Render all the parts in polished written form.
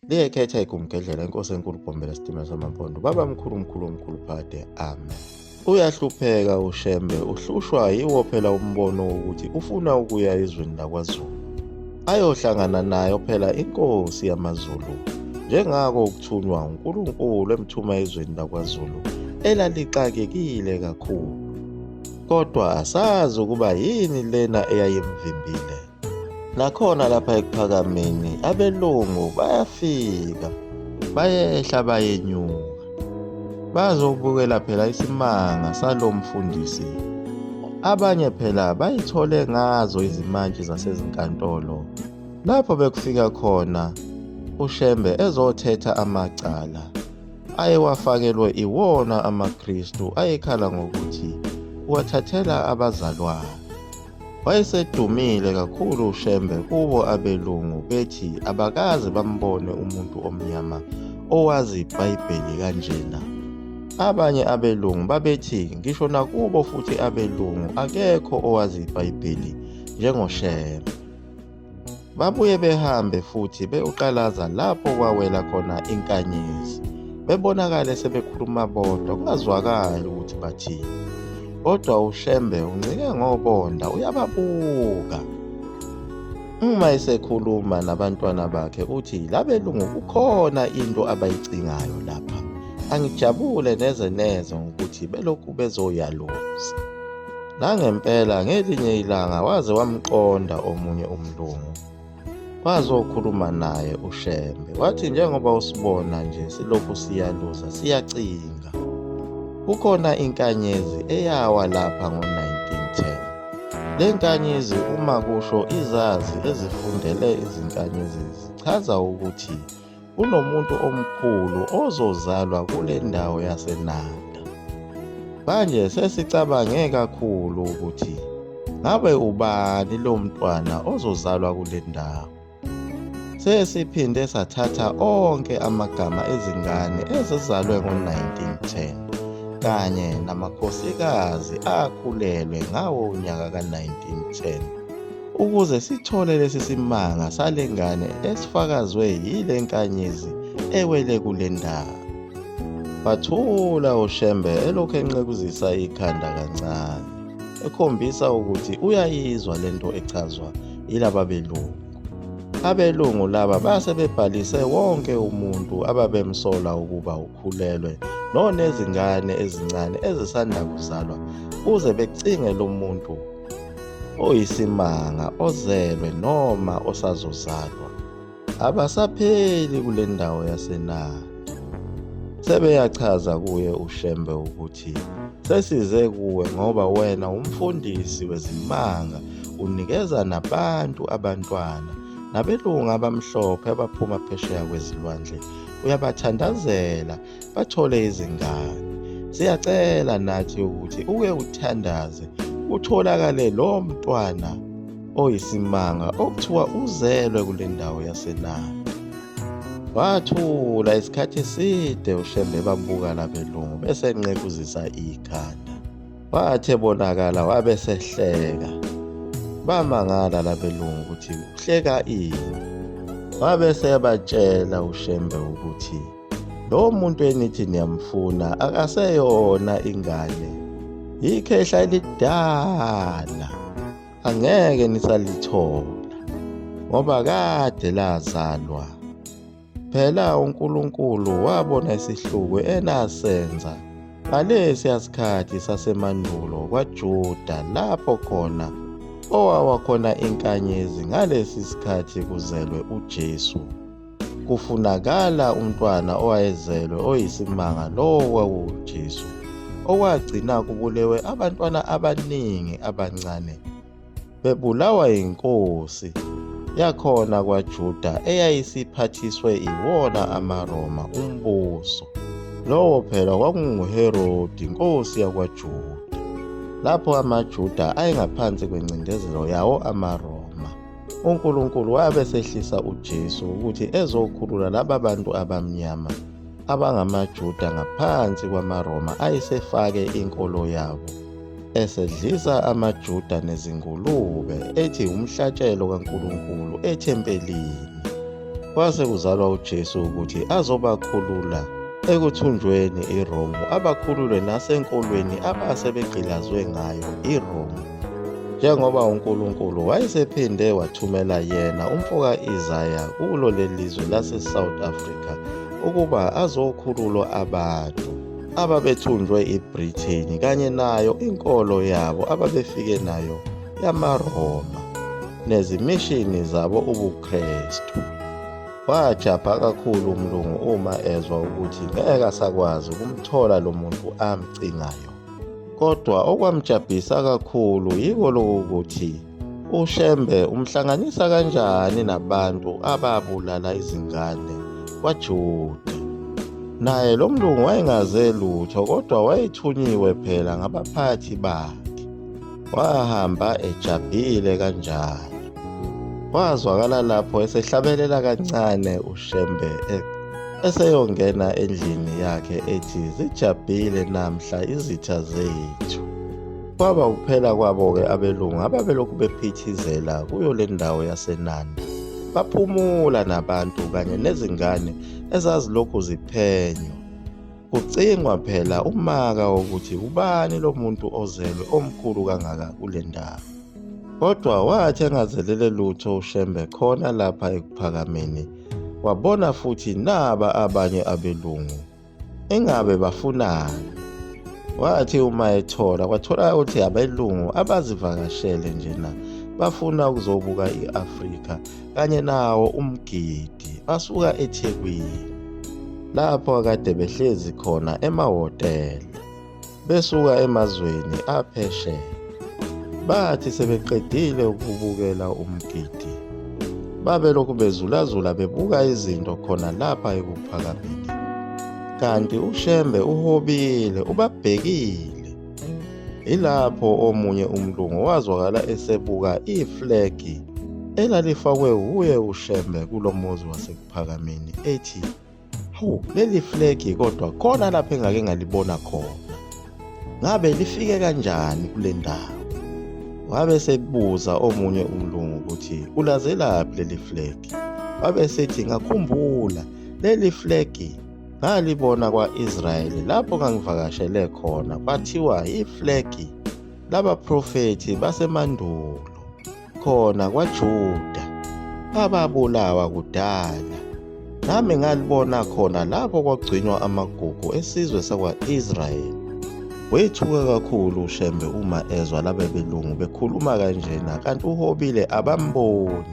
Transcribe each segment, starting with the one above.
Liyekhetha igumgedlela inkosi enkulu Bhombela Sitimela Samampondo baba mkhulu mkhulu omkhulu phakade amen. Uyahlupheka uShembe uhlushwa yiwo phela umbono wokuthi ufuna ukuya ezweni lakwaZulu ayohlangana nayo phela inkosi yamaZulu njengako ukuthunywa uNkulunkulu emthuma ezweni lakwaZulu elalixakekile kakhulu kodwa asazi ukuba yini lena eyayimvimbile. Nakhona lapha ekuphakameni abelungu bayafika bayehla bayenyuka bazobukela phela isimanga salo mfundisi. Abanye phela bayithole ngazo izimantshi zasezinkantolo lapho bekufika khona uShembe ezothetha amacala ayewafakelwe iwona amaKristu ayekhala ngokuthi uwathathela abazalwane. Wayesedumile kakhulu uShembe kubo abelungu bethi abakaze bambone umuntu omnyama owazi iBhayibheli kanjena. Abanye abelungu babethi ngisho nakubo futhi abelungu akekho owazi iBhayibheli njengoShembe. Babuye behambe futhi beyoqalaza lapho kwawela khona inkanyezi, bebonakale sebekhuluma bodwa kungazwakali ukuthi bathini. Kodwa uShembe uncike ngobonda uyababuka. Uma esekhuluma nabantwana bakhe uthi labelungu kukhona into abayicingayo lapha. Angijabule neze neze ngokuthi belokhu bezoyaluza. Nangempela ngelinye ilanga waze wamqonda omunye umlungu wazokhuluma naye uShembe wathi njengoba usibona nje silokhu siyaluza siyacinga kukhona inkanyezi eyawa lapha ngo-1910 le nkanyezi uma kusho izazi ezifundele izinkanyezi zichaza ukuthi Kunomuntu omkhulu ozozalwa kule ndawo yaseNanda. Manje sesicabange kakhulu ukuthi ngabe ubani lo mntwana ozozalwa kule ndawo. Sesiphinde sathatha onke amagama ezingane ezizalwe ngo-1910 kanye namakhosikazi akhulelwe ngawo unyaka ka-1910. Ukuze sithole lesi simanga sale ngane esifakazwe yile nkanyezi ewele kule ndawo. Wathula uShembe elokhu enqekuzisa ikhanda kancane, ekhombisa ukuthi uyayizwa le nto echazwa yilaba belungu. Abelungu laba base bebhalise wonke umuntu ababemsola ukuba ukhulelwe nonezingane ezincane ezisanda kuzalwa kuze becinge lo muntu oyisimanga ozelwe noma osazozalwa abasapheli kule ndawo yaseNanda. Sebeyachaza kuye uShembe ukuthi sesize kuwe ngoba wena umfundisi wezimanga unikeza nabantu abantwana nabelungu abamhlophe abaphuma phesheya kwezilwandle uyabathandazela bathole izingane. Siyacela nathi ukuthi uke uthandaze kutholakale lo mntwana oyisimanga okuthiwa uzelwe kule ndawo yaseNanda. Wathula isikhathi eside uShembe babuka labelungu bese enqekuzisa ikhanda. Wathi ebonakala wabe sehleka. Bamangala labelungu ukuthi uhleka ini. Wabe seyabatshela uShembe ukuthi Lo muntu enithi niyamfuna akaseyona ingane, yikhehla elidala, angeke nisalithola ngoba kade lazalwa. Phela uNkulunkulu wabona isihluku enasenza ngalesiya sikhathi sasemandulo kwaJuda lapho khona owawa khona inkanyezi ngalesi sikhathi kuzelwe uJesu. Kufunakala umntwana owayezelwe oyisimanga lowo kwakuwuJesu, okwagcina kubulewe abantwana abaningi abancane bebulawa yinkosi yakhona kwaJuda eyayisiphathiswe iwona amaRoma umbuso. Lowo phela kwakunguHerodi inkosi yakwaJuda, lapho amaJuda ayengaphansi kwencindezelo yawo amaRoma. UNkulunkulu wabe esehlisa uJesu ukuthi ezokhulula laba bantu abamnyama abangamaJuda ngaphansi kwamaRoma ayesefake inkolo yabo, esedlisa amaJuda nezingulube ethi umhlatshelo kaNkulunkulu ethempelini. Kwase kuzalwa uJesu ukuthi azobakhulula ekuthunjweni iRomu, abakhulule nasenkolweni abase begqilazwe ngayo iRomu. Njengoba uNkulunkulu wayesephinde wathumela yena umfoka Isaya kulo lelizwe lase-South Africa ukuba azokhululwa abantu ababethunjwe iBritain kanye nayo inkolo yabo ababefike nayo yamaRoma nezimishini zabo ubuKristu. Wajabha kakhulu umlungu uma ezwa ukuthi ngeke asakwazi ukumthola lo muntu amcingayo. Kodwa okwamjabhisa kakhulu yiko lokuthi uShembe umhlanganisa kanjani nabantu ababulala izingane kwaJuda. Naye lo mlungu wayengaze lutho kodwa wayethunyiwe phela ngabaphathi bakhe. Wahamba ejabhile kanjalo. Kwazwakala lapho esehlabelela kancane uShembe eseyongena endlini yakhe ethi zijabhile namhla izitha zethu. Kwaba ukuphela kwabo-ke abelungu ababelokhu bephithizela kuyo le ndawo yaseNanda. Baphumula nabantu kanye nezingane ezazilokhu ziphenywa. Kucingwa phela umaka wokuthi ubani lo muntu ozelwe omkhulu kangaka kule ndawo. Kodwa wathi engazelele lutho uShembe khona lapha ekuphakameni wabona futhi naba abanye abelungu engabe bafunani. Wathi uma ethola kwatholakala ukuthi abelungu abazivakashele njena bafuna ukuzobuka i-Afrika kanye nawo umgidi basuka eThekwini lapho akade behlezi khona emahhotela besuka emazweni aphesheya. Bathi sebeqedile ukubukela umgidi babelokhu bezulazula bebuka izinto khona lapha ekuphakameni. Kanti uShembe uhobile ubabhekile. Yilapho omunye umlungu wazwakala esebuka iflegi elalifakwe wuye uShembe kulo muzi wasekuphakameni ethi hawu leli flegi kodwa khona lapho engake ngalibona khona ngabe lifike kanjani kule ndawo wabe sebuza omunye umlungu ukuthi ulazelaphi leli flegi wabe sethi ngakhumbula leli flegi ngalibona kwa-Israyeli lapho ngangivakashele khona kwathiwa iflegi labaprofethi basemandulo khona kwaJuda ababulawa kudala. Nami ngalibona khona lapho kwagcinwa amagugu esizwe sakwa-Israyeli. Wethuka kakhulu uShembe uma ezwa laba belungu bekhuluma kanjena kanti uHobile abamboni.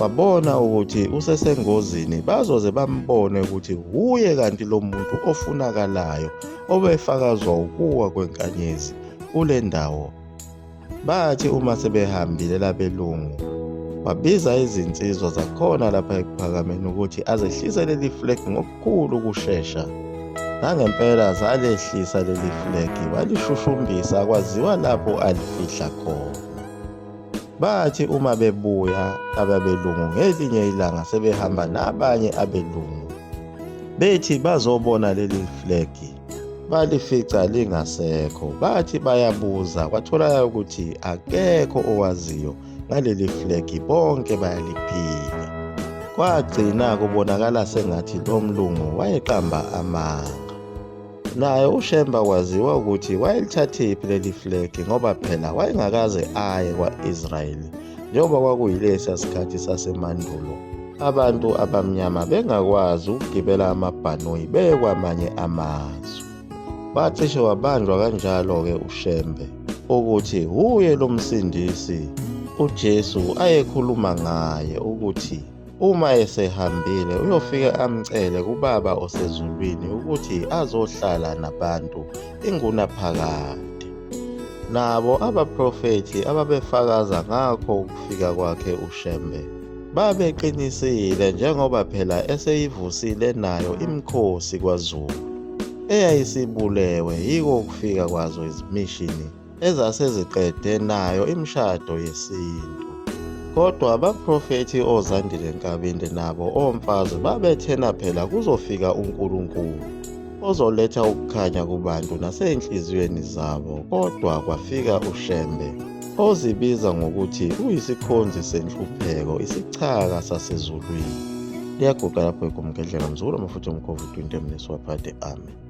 Babona ukuthi usesengozini bazoze bambone ukuthi wuye kanti lo muntu ofunakalayo obefakazwa ukuwa kwenkanyezi kule ndawo. Bathi uma sebehambile labelungu wabiza izinsizwa zakhona lapha ekuphakameni ukuthi azehlise leli flag ngokukhulu ukushesha. Nangempela zalehlisa leli flag walishushumbisa kwaziwa lapho alifihla khona. Bathi uma bebuya ababelungu ngelinye ilanga sebehamba nabanye abelungu bethi bazobona leli flag balifica lingasekho bathi bayabuza kwatholakala ukuthi akekho owaziyo ngaleli flegi bonke bayaliphika kwagcina kubonakala sengathi lo mlungu wayeqamba amanga naye uShemba kwaziwa ukuthi wayelithathephi leli flegi ngoba phela wayengakaze aye kwa-Israyeli njengoba kwakuyilesiya sikhathi sasemandulo abantu abamnyama bengakwazi ukugibela amabhanoyi beye kwamanye amazwe. Wacishe wabanjwa kanjalo-ke uShembe ukuthi wuye lo msindisi uJesu ayekhuluma ngaye ukuthi uma esehambile uyofike amcele kuBaba osezulwini ukuthi azohlala nabantu ingunaphakade. Nabo abaprofethi ababefakaza ngakho ukufika kwakhe uShembe babeqinisile njengoba phela eseyivusile nayo imikhosi kwaZulu eyayisibulewe yiko ukufika kwazo izimishini ezaseziqede nayo imishado yesintu. Kodwa abaprofethi oZandile Nkabinde nabo oMfazwe babethena phela kuzofika uNkulunkulu ozoletha ukukhanya kubantu nasey'nhliziyweni zabo kodwa kwafika uShembe ozibiza ngokuthi uyisikhonzi senhlupheko isichaka sasezulwini. Liyaguqa lapho igumgedlela mzukulu amafutha omkhovu 20 mnisi waphade. Amen.